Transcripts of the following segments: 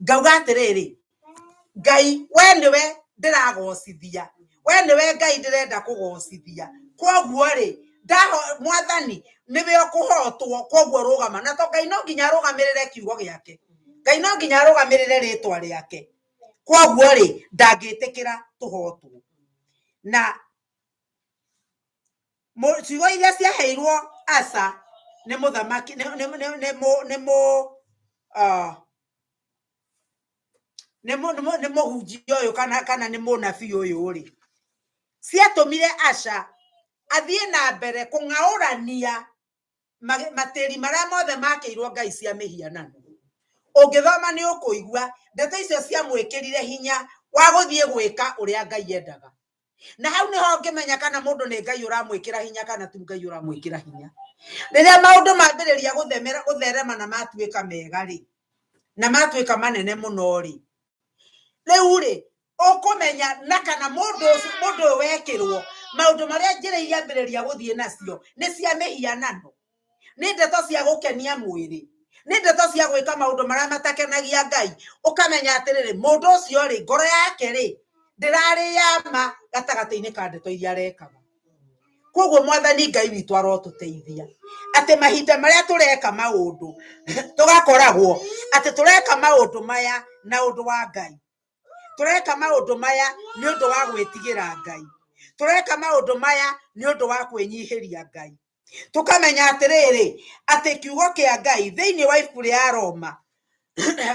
Ngauga atĩrĩrĩ, Ngai we nĩwe ndĩragocithia, we nĩwe Ngai ndĩrenda kũgocithia, koguo rĩ ndaho mwathani nĩwe ũkũhotwo, koguo rũgama. Na to Ngai no nginya arũgamĩrĩre kiugo gĩake, Ngai no nginya arũgamĩrĩre rĩtwa rĩake, koguo rĩ ndangĩtĩkĩra tũhotwo. Na ciugo iria ciaheirwo Asa nĩ mũthamaki nĩ nĩ nĩ nĩ mũ nĩ mũ ah, nĩ mũ nĩ mũ- nĩ mũhunjia ũyũ kana nĩ mũnabii ũyũ rĩ, ciatũmire Asa athiĩ na mbere kũng'aũrania matĩri marĩa mothe makĩirwo ngai cia mĩhianano. Ũngĩthoma nĩ ũkũigua ndeto icio ciamwĩkĩrire hinya wa gũthiĩ gwĩka ũrĩa Ngai endaga. Na hau nĩho ũngĩmenya kana mũndũ nĩ Ngai ũramwĩkĩra hinya kana ti Ngai ũramwĩkĩra hinya. Rĩrĩa maũndũ mambĩrĩria gũtherema na matuĩka mega rĩ, na matuĩka manene mũno rĩ, rĩu rĩ ũkũmenya na kana mũndũ ũcio, mũndũ ũyũ wekĩrwo maũndũ marĩa njĩra iria ambĩrĩria gũthiĩ nacio nĩ cia mĩhianano, nĩ ndeto cia gũkenia mwĩrĩ, nĩ ndeto cia gwĩka maũndũ marĩa matakenagia Ngai. Ũkamenya atĩrĩrĩ, mũndũ ũcio rĩ, ngoro yake rĩ ndĩrarĩ ya ma gatagatĩ-inĩ ka ndeto iria arekaga. Koguo mwathani Ngai witũ arotũteithia atĩ mahinda marĩa tũreka maũndũ tũgakoragwo atĩ tũreka maũndũ maya na ũndũ wa Ngai, tũreka maũndũ maya nĩ ũndũ wa gwĩtigĩra Ngai, tũreka maũndũ maya nĩ ũndũ wa kwĩnyihĩria Ngai. Tũkamenya atĩrĩrĩ, atĩ kiugo kĩa Ngai thĩinĩ wa ibuku rĩa Roma,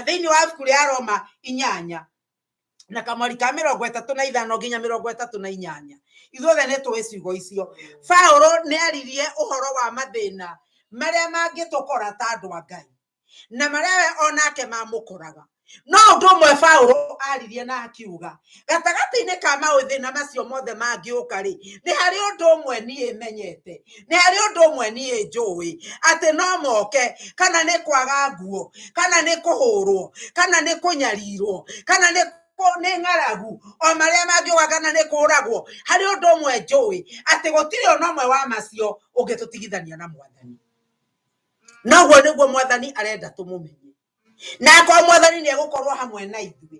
thĩinĩ wa ibuku rĩa Roma 8 na kamweri ka 35 nginya 38, ithuothe nĩ tũĩ ciugo icio. Paulo nĩ aririe ũhoro wa mathĩna marĩa mangĩtũkora ta andũ a Ngai na marĩa we onake mamũkoraga. No ũndũ ũmwe Paulo aririe na akiuga, gatagatĩ-inĩ ka maũthĩna macio mothe mangĩũka rĩ, nĩ harĩ ũndũ ũmwe niĩ menyete, nĩ harĩ ũndũ ũmwe niĩ njũĩ, atĩ no moke, kana nĩ kwaga nguo, kana nĩ kũhũrwo, kana nĩ kũnyarirwo, kana nĩ nĩ ng'aragu, o marĩa mangĩũka, kana nĩ kũragwo, harĩ ũndũ ũmwe njũĩ, atĩ gũtirĩ ona ũmwe wa macio ũngĩtũtigithania na mwathani. Noguo nĩguo mwathani arenda tũmũmenye. Na akorwo mwathani nĩ egũkorwo hamwe na ithuĩ,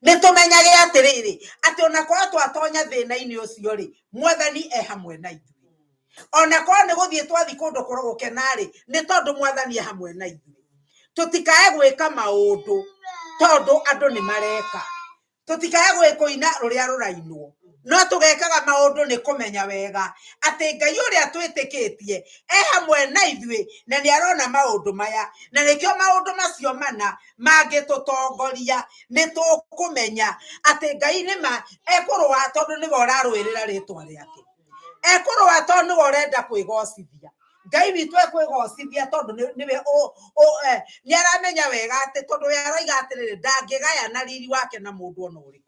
nĩ tũmenyage atĩrĩrĩ, atĩ ona korwo twatonya thĩna-inĩ ũcio rĩ, mwathani e hamwe na ithuĩ. Ona korwo nĩ gũthiĩ twathiĩ kũndũ gũkena rĩ, nĩ tondũ mwathani e hamwe na ithuĩ. Tũtikae gwĩka maũndũ tondũ andũ nĩ mareka, tũtikae gwĩkũina rũrĩa rũrainwo, no tũgekaga maũndũ nĩ kũmenya wega atĩ Ngai ũrĩa twĩtĩkĩtie e hamwe na ithuĩ na nĩ arona maũndũ maya, na nĩkĩo maũndũ macio mana mangĩtũtongoria nĩ tũkũmenya atĩ Ngai nĩma ekũrũa tondũ nĩwe ũrarũĩrĩra rĩtwa rĩake, ekũrũa tondũ nĩwe ũrenda kwĩgocithia. Ngai witũ ekwĩgocithia tondũ nĩwe nĩ aramenya wega atĩ tondũ we aroiga atĩrĩrĩ, ndangĩgayana riri wake na mũndũ ona ũrĩkũ.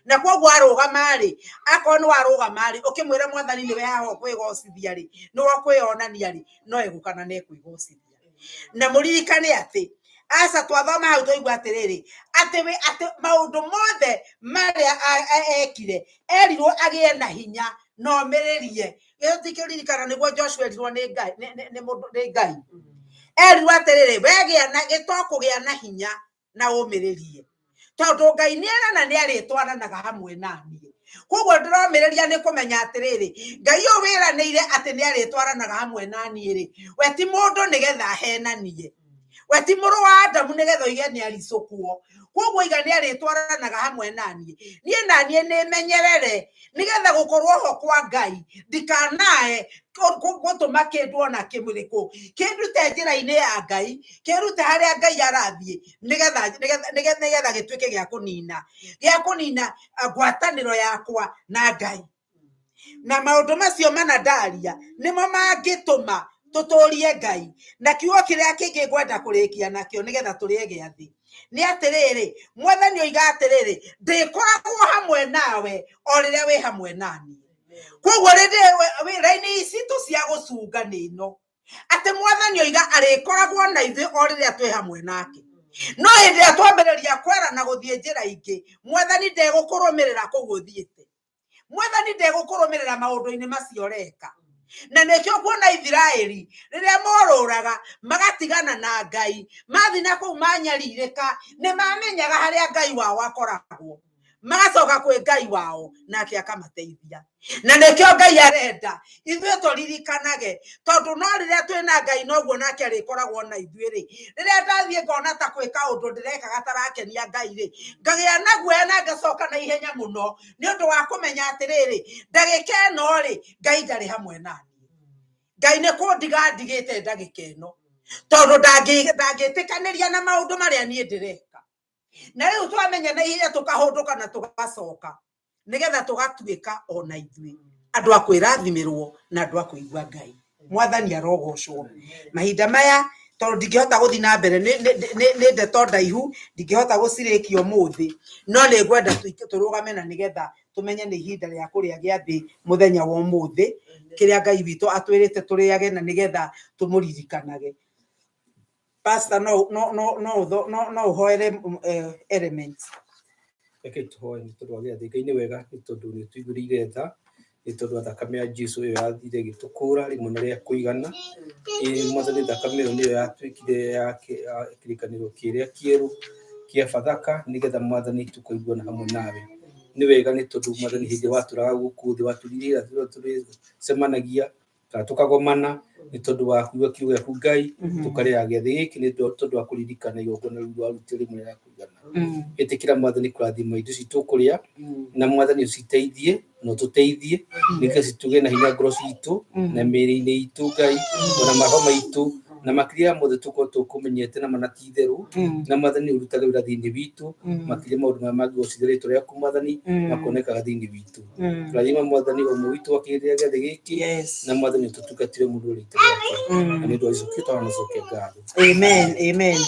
Na koguo arũgama rĩ, akorwo nĩ warũgama rĩ, ũkĩmwĩra mwathani nĩwe haha ũkwĩgocithia rĩ, nĩwe ũkwĩonania rĩ, no egũka na nĩ ekwĩgocithia. Na mũririkane atĩ Asa twathoma hau twaigua atĩrĩrĩ, atĩ we, atĩ maũndũ mothe marĩa ekire, erirwo agĩe na hinya na omĩrĩrie. Gĩo tikĩririkana nĩguo Joshua erirwo nĩ Ngai, nĩ, nĩ, nĩ mũndũ, nĩ Ngai. Erirwo atĩrĩrĩ, we gĩa na, gĩtokũgĩa na hinya na ũmĩrĩrie, tondũ Ngai nĩ erana nĩ arĩtwaranaga hamwe na niĩ. Koguo ndĩromĩrĩria nĩ kũmenya atĩrĩrĩ, Ngai ũyũ wĩranĩire atĩ nĩ arĩtwaranaga hamwe na niĩ rĩ, we ti mũndũ nĩgetha ahenanie, we ti mũrũ wa Adamu nĩgetha oige nĩ aricũkwo. Koguo iga nĩ arĩtwaranaga hamwe na niĩ, niĩ na niĩ nĩmenyerere nĩgetha gũkorwo ho kwa Ngai ndikanae gũtũma kĩndũ ona kĩmũrĩkũ kĩndute njĩra-inĩ ya Ngai, kĩrute harĩa Ngai arathiĩ, nĩgetha gĩtuĩke gĩa kũnina, gĩa kũnina ngwatanĩro yakwa na Ngai. Na maũndũ macio mana ndaria nĩmo mangĩtũma tũtũrie Ngai. Na kiugo kĩrĩa kĩngĩ ngwenda kũrĩkia nakĩo nĩgetha tũrĩe gĩathĩ nĩ atĩrĩrĩ, mwathani oiga atĩrĩrĩ, ndĩkoragwo hamwe nawe o rĩrĩa wĩ hamwe naniĩ. Koguo raini ici tu cia gũcunga nĩ ĩno, atĩ mwathani oiga arĩkoragwo na ithuĩ o rĩrĩa twĩ hamwe nake. No hĩndĩ ĩrĩa twambĩrĩria kwera na gũthiĩ njĩra ingĩ, mwathani ndegũkũrũmĩrĩra kũu ũthiĩte. Mwathani ndegũkũrũmĩrĩra maũndũ-inĩ macio ũreka. Na nĩkĩo kuona Ithiraeli rĩrĩa morũraga magatigana na Ngai, mathiĩ na kũu manyarirĩka, nĩ mamenyaga harĩa Ngai wao akoragwo, magacoka kwĩ Ngai wao nake akamateithia. Na nĩkĩo Ngai arenda ithuĩ tũririkanage, tondũ no rĩrĩa twĩna Ngai noguo nake arĩkoragwo na ithuĩ rĩ. Rĩrĩa ndathiĩ ngona ta kwĩ kaũndũ ndĩreka gatarakenia Ngai rĩ, ngagĩa na guoya na ngacoka na ihenya mũno, nĩ ũndũ wa kũmenya atĩrĩrĩ, ndagĩka ĩno rĩ, Ngai ndarĩ hamwe naniĩ. Ngai nĩ kũndiga ndigĩte ndagĩka ĩno, tondũ ndangĩtĩkanĩria na maũndũ marĩa niĩ ndĩreka. Na rĩu twamenya na ihenya tũkahũndũka na tũgacoka, nĩgetha tũgatuĩka ona ithuĩ andũ a kwĩrathimĩrwo na andũ a kũigua Ngai. Mwathani arogocwo. Mahinda maya tondũ ndingĩhota gũthiĩ na mbere, nĩ ndeto ndaihu, ndingĩhota gũcirĩkia ũmũthĩ, no nĩ ngwenda tũrũgame na nĩgetha tũmenye nĩ ihinda rĩa kũrĩa gĩathĩ mũthenya wa ũmũthĩ, kĩrĩa Ngai witũ atwĩrĩte tũrĩage na nĩgetha tũmũririkanage. Pastor, no ũhoere elements. Reke tũhoe nĩ tondũ wa gĩathĩ. Ngai nĩ wega nĩ tondũ nĩ ũtũiguĩrĩire tha, nĩ tondũ wa thakame ya Jesu ĩyo yathire ĩgĩtũkũra rĩmwe na rĩa kũigana. Ĩĩ Mwathani, thakame ĩyo nĩyo yatuĩkire ya kĩrĩkanĩro kĩrĩa kĩerũ kĩa Bathaka, nĩgetha Mwathani tũkaiguana hamwe nawe. Nĩ wega nĩ tondũ Mwathani hĩndĩ ĩrĩa watũraga gũkũ thĩ watũrirĩra tũrĩcemanagia kana tũkagomana nĩ tondũ wa kuigua kiugo gĩaku Ngai, tũkarĩa gĩathĩ gĩkĩ nĩ tondũ wa kũririkana igongona rĩu warutire rĩmwe rĩa kũigana. Ĩtĩkĩra Mwathani kũrathima indo ici tũkũrĩa, na Mwathani ũciteithie na ũtũteithie nĩgetha citũgĩe na hinya ngoro citũ na mĩĩrĩ-inĩ itũ Ngai, ona maroho maitũ, na makĩria ya mothe tũkorwo tũkũmenyete na mana ti itherũ, na Mwathani ũrutage wĩra thĩinĩ witũ, makĩria maũndũ marĩa mangĩgocithia rĩtwa rĩaku Mwathani makonekaga thĩinĩ witũ. Tũrathima Mwathani o ũmwe witũ akĩrĩa gĩathĩ gĩkĩ, na Mwathani ũtũtungatĩre mũndũ rĩtwa rĩake, na nĩ ũndũ wa Jesũ Kristo wanacokia ngatho. Amen, amen.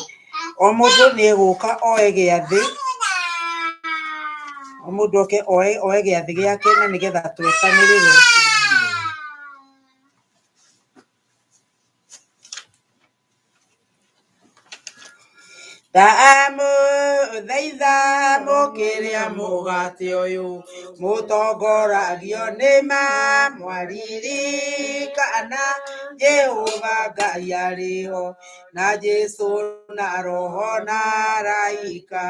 O mũndũ nĩ egũka oe gĩathĩ, o mũndũ oke oe gĩathĩ gĩake na nĩgetha twetanĩrĩre. Ndamũthaitha mũkĩrĩa mũgate ũyũ, mũtongoragio nĩ ma mwaririkana Jehova Ngai arĩ ho, na Jesũ na Roho na araika.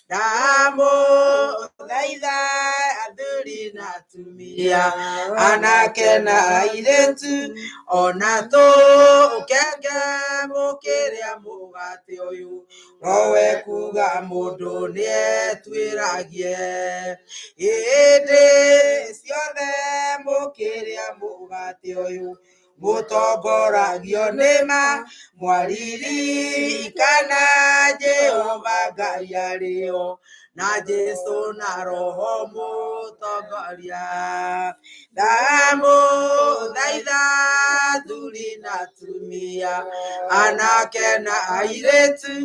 Ndamũthaitha athuri na atumia, anake na airĩtu, ona tũkenge mũkĩrĩa mũgate ũyũ, rowe kuga mũndũ nĩetuĩragie. Hĩndĩ ciothe mũkĩrĩa mũgate ũyũ, mũtongoragio nĩ ma mwaririkana Jehova Ngai arĩ ho, na Jesũ na Roho mũtongoria. Ndamũthaitha athuri na atumia, anake na airĩtu,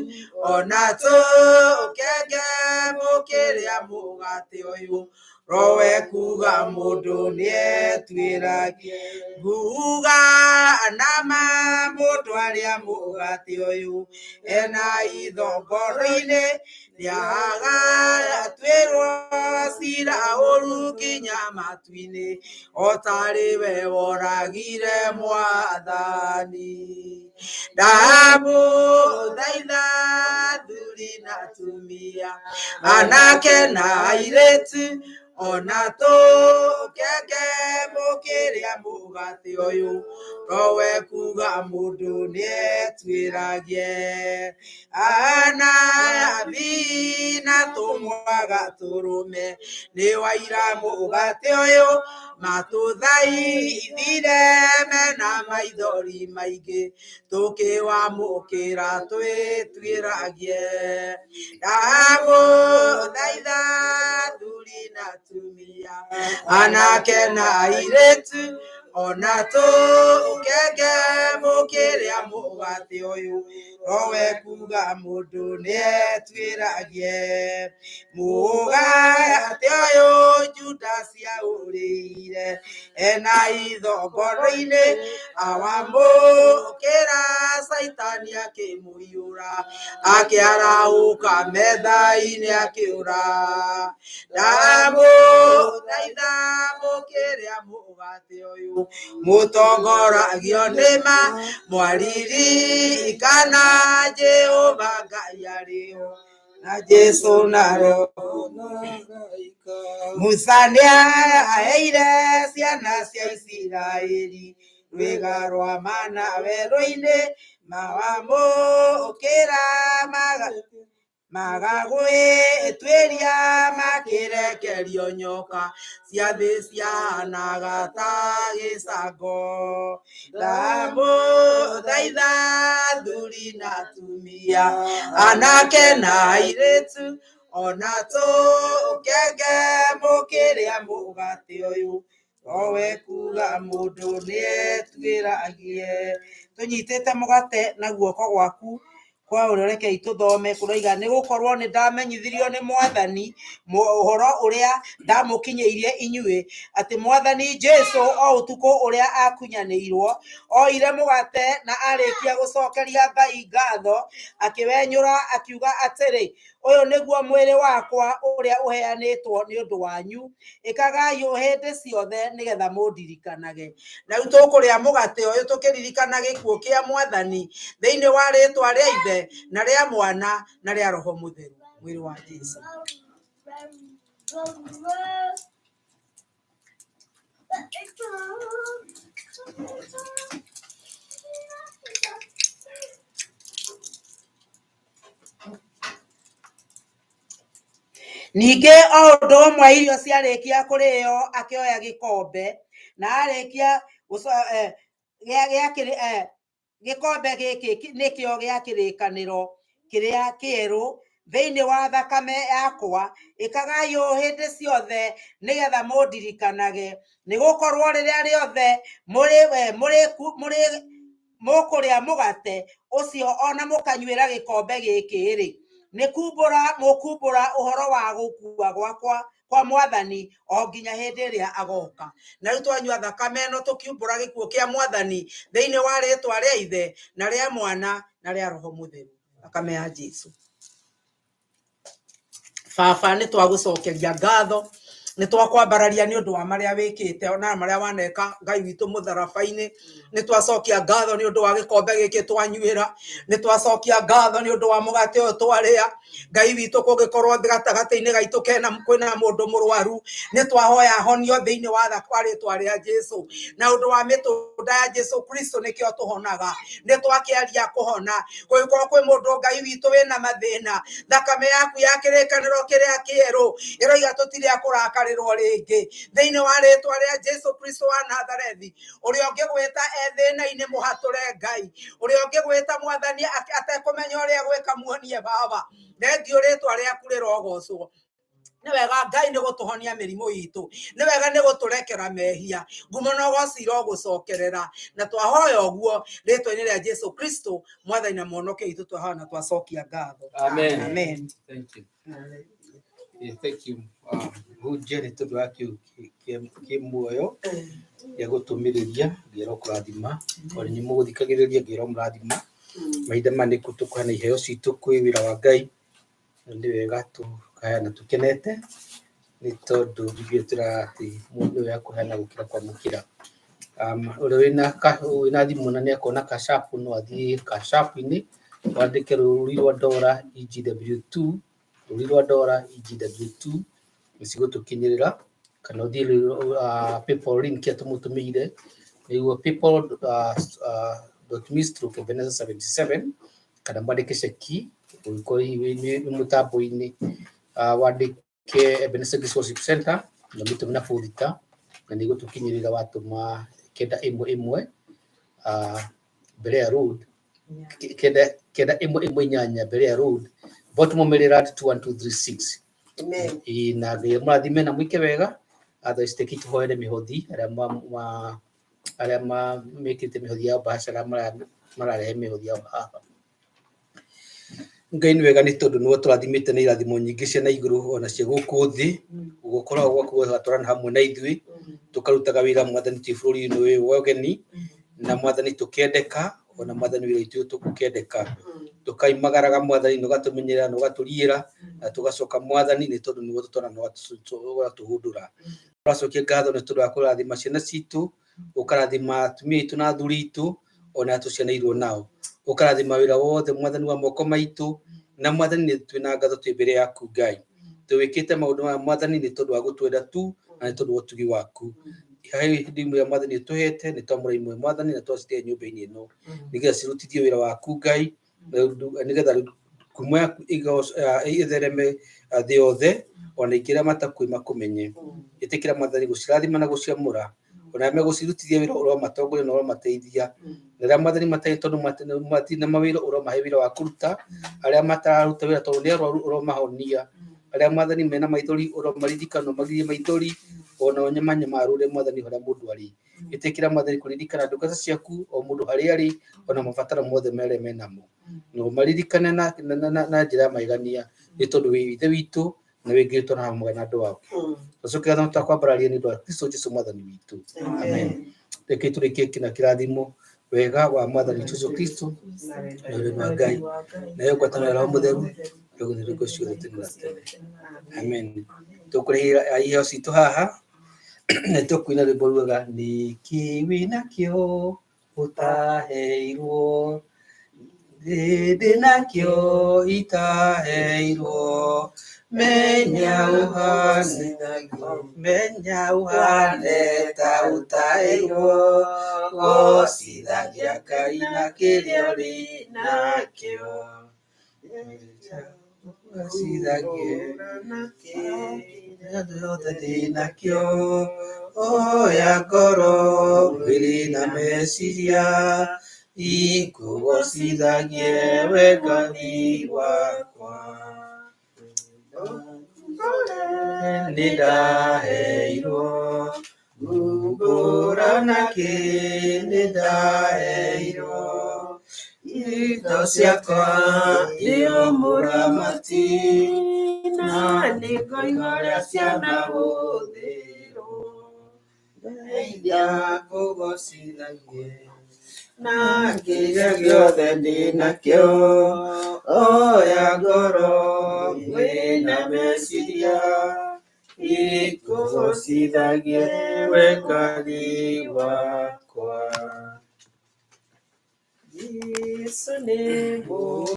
ona tũkenge mũkĩrĩa mũgate ũyũ, rowe kuga mũndũ nĩetuĩragie. Nguga nama mũndũ arĩa mũgate ũyũ, ena itho ngoro-inĩ, nĩagatuĩrwo cira ũru nginya matu-inĩ, o tarĩ we woragire Mwathani. Ndamũthaitha athuri na atumia, anake na airĩtu, ona tũkenge mũkĩrĩa mũgate ũyũ, rowe kuga mũndũ nĩetuĩragie. Anabii na tũmwaga tũrũme, nĩ waira mũgate ũyũ, matũthaithire mena maithori maingĩ, tũkĩwamũkĩra twĩtuĩragie. Ndamũthaitha athuri na atumia, anake na airĩtu, ona tũkenge mũkĩrĩa mũgate ũyũ, rowe kuga mũndũ nĩetuĩragie. Mũgate ũyũ Judas aũrĩire, ena itho ngoro-inĩ, awamũkĩra Caitani akĩmũiyũra, akĩarahũka metha-inĩ akĩũra. Ndamũthaitha mũkĩrĩa mũgate ũyũ, Mũtongoragio nĩ ma mwaririkana Jehova Ngai arĩ ho na Jesu na Roho. Musa nĩaheire ciana cia Isiraeli rwĩga rwa mana werũ-inĩ, mawamũkĩra magagwĩtuĩria makĩrekerio nyoka cia thĩ ciahanaga ta gĩcango. Ndamũthaitha athuri na atumia, anake na airĩtu, ona tũkenge mũkĩrĩa mũgate ũyũ, owe kuga mũndũ nĩetuĩragie. Tũnyitĩte mũgate na guoko gwaku kwa ũrĩo, rekei tũthome kũroiga nĩ gũkorwo nĩ ndamenyithirio nĩ Mwathani ũhoro ũrĩa ndamũkinyĩirie inyuĩ, atĩ Mwathani Jesu o ũtukũ ũrĩa akunyanĩirwo, oire mũgate na arĩkia gũcokeria Ngai ngatho, akĩwenyũra akiuga atĩrĩ, ũyũ nĩguo mwĩrĩ wakwa ũrĩa ũheanĩtwo nĩ ũndũ wanyu, ĩkagai ũũ hĩndĩ ciothe nĩgetha mũndirikanage. Na rĩu tũkũrĩa mũgate ũyũ tũkĩririkana gĩkuũ kĩa Mwathani thĩinĩ wa rĩtwa rĩa Ithe na rĩa Mwana na rĩa Roho Mũtheru, mwĩrĩ wa Jesu. Ningĩ o ũndũ ũmwe irio ciarĩkia kũrĩo akĩoya gĩkombe na arĩkia gĩkombe gĩkĩ nĩkĩo gĩa kĩrĩkanĩro kĩrĩa kĩerũ thĩinĩ wa thakame yakwa, ĩkagai ũũ hĩndĩ ciothe nĩgetha mũndirikanage. Nĩ gũkorwo rĩrĩa rĩothe mũrĩ mũkũrĩa mũgate ũcio ona mũkanyuĩra gĩkombe gĩkĩ-rĩ, nĩ kumbũra mũkumbũra ũhoro wa gũkua gwakwa kwa Mwathani o nginya hĩndĩ ĩrĩa agoka. Na rĩu twanyua thakame ĩno tũkiumbũra gĩkuũ kĩa Mwathani thĩinĩ wa rĩtwa rĩa Ithe na rĩa Mwana na rĩa Roho Mũtheru, thakame ya Jesu. Baba, nĩ twagũcokeria ngatho, nĩ twakwambararia nĩ ũndũ wa marĩa wĩkĩte ona marĩa waneka Ngai witũ mũtharaba-inĩ. Nĩ twacokia ngatho nĩ ũndũ wa gĩkombe gĩkĩ twanyuĩra, nĩ twacokia ngatho nĩ ũndũ wa mũgate ũyũ twarĩa. Ngai witũ, kũngĩkorwo gatagatĩ-inĩ gaitũ kena kwĩna mũndũ mũrwaru, nĩ twahoya honio thĩinĩ wa rĩtwa rĩa Jesu. Na ũndũ wa mĩtũnda ya Jesu Kristo nĩkĩo tũhonaga, nĩ twakĩaria kũhona. Kũngĩkorwo kwĩ mũndũ Ngai witũ wĩna mathĩna, thakame yaku ya kĩrĩkanĩro kĩrĩa kĩerũ ĩroiga tũtirĩ a kũrakarĩrwo rĩngĩ thĩinĩ wa rĩtwa rĩa Jesu Kristo wa Nazarethi. Ũrĩa ũngĩgwĩta e thĩna-inĩ mũhatũre Ngai, ũrĩa ũngĩgwĩta Mwathani atekũmenya ũrĩa gwĩka muonie Baba. Thengio rĩtwa rĩaku rĩrogocwo. Nĩ wega Ngai nĩ gũtũhonia mĩrimũ itũ, nĩ wega nĩ gũtũrekera mehia. Ngumo na ũgoci irogũcokerera, na twahoya ũguo rĩtwa-inĩ rĩa Jesu Kristo Mwathani na Mũhonokia witũ, twahoya na twacokia ngatho. Amen. Amen. Thank you. Thank you. Hunjia nĩ tondũ wa kĩu kĩ muoyo gĩa gũtũmĩrĩria, ngĩra kũrathima ona inyuĩ mũgũthikagĩrĩria, ngĩra mũrathima. Mahinda maya nĩkuo tũkũheana iheo citũ kwĩ wĩra wa Ngai, na nĩ wega tũkaheana tũkenete, nĩ tondũ Bibilia ĩtwĩraga atĩ mũndũ nĩ wega kũheana gũkĩra kwamũkĩra. Ũrĩa wĩna thimũ na nĩ akona Cash App no athiĩ Cash App-inĩ, wandĩke rũri rwa ndora EGW2, rũri rwa ndora EGW2, nĩ cigũtũkinyĩrĩra, kana ũthiĩ PayPal link ĩrĩa tũmũtũmĩire, nĩguo paypal dot me stroke Ebenezer 77, kana mwandĩke ceki ũngĩkorwo hihi wĩ mũtambo-inĩ, wandĩke Ebenezer Grace Worship Center na ũmĩtũme na bũthita, na nĩ ĩgũtũkinyĩrĩra watũma 911 Berea Road, 918 Berea Road, Baltimore, Maryland 21236. Amen. Ĩĩ, na Ngai amũrathime na mwĩke wega. Otherwise reke tũhoere mĩhothi arĩa mekĩte mĩhothi yao bahasha, arĩa mararehe mĩhothi yao haha. Ngai nĩ wega nĩ tondũ nĩwe tũrathimĩte na irathimo nyingĩ cia na igũrũ ona cia gũkũ thĩ. Gũkoragwo gwaku gũgatũrana hamwe na ithuĩ, tũkarutaga wĩra Mwathani twĩ bũrũri-inĩ ũyũ wa ũgeni, na Mwathani tũkendeka, ona Mwathani wĩra witũ tũkendeka. Tũkaimagaraga Mwathani na ũgatũmenyerera na ũgatũriĩra, na tũgacoka Mwathani nĩ tondũ nĩwe tũtwarana na ũgatũhũndũra. Tũracokia ngatho nĩ tondũ wa kũrathima ciana citũ, Ũkarathima atumia aitũ na athuri aitũ ona tũcianĩirwo nao. Ũkarathima wĩra wothe Mwathani wa moko maitũ, na Mwathani nĩ twĩna ngatho twĩ mbere yaku Ngai. Tũwĩkĩte maũndũ maya Mwathani nĩ tondũ wa gũtwenda tu na nĩ tondũ wa ũtugi waku. He hĩndĩ ĩmwe Mwathani ũtũhete nĩ twamũra imwe Mwathani na twacitĩa nyũmba-inĩ ĩno nĩgetha cirutithie wĩra waku Ngai, nĩgetha ngumo yaku ĩthereme thĩ yothe ona ingĩ arĩa matakuĩ makũmenye. Ĩtĩkĩra Mwathani gũcirathima na gũciamũra, ona arĩa megũcirutithia wĩra ũromatongoria na ũromateithia, na arĩa Mwathani matarĩ tondũ matirĩ na mawĩra ũromahe wĩra wa kũruta, arĩa matararuta wĩra tondũ nĩ arwaru ũromahonia, arĩa Mwathani mena maithori ũromaririkana ũmagirie maithori, ona ũnyamanyamarũre Mwathani harĩa mũndũ arĩ. Ĩtĩkĩra Mwathani kũririkana ndungata ciaku o mũndũ harĩa arĩ ona mabataro mothe marĩa menamo, na ũmaririkane na njĩra ya magegania, nĩ tondũ wĩ Ithe witũ na wĩ Ngai ũtũũraga hamwe na andũ aku. Tũcoke gatho twakwambararia nĩ ũndũ wa Kristo Jesu Mwathani witũ. Amen. Reke tũrĩkie kĩna kĩrathimo wega wa Mwathani Jesu Kristo na wendo wa Ngai nayo ngwatanĩro ya Roho Mũtheru ĩrogũthĩ hingo ciothe tene na tene. Amen. Tũkũrĩhĩra iheo citũ haha na tũkũina rwĩmbo rugaga nĩkĩ wĩnakĩo ũtaheirwo, ndĩ nakĩo itaheirwo, menya ũhane, menya ũhane ta ũtaheirwo, gocithagia Ngai na kĩrĩa ũrĩ nakĩo, gocithagie kĩrĩa gĩothe ndĩ nakĩo, oya ngoro mwĩrĩ na meciria, ikũgocithagie we Ngai wakwa. Nĩ ndaheirwo ngũra nakĩ, nĩ ndaheirwo indo ciakwa nĩ ũmũramati, na nĩ ngoiga ũrĩa cianahũthĩrwo, ndeithia kũgocithagie na kĩrĩa gĩothe ndĩ nakĩo, oya ngoro mwĩrĩ na meciria, ikũgocithagie we Ngai wakwa. Jesu nĩ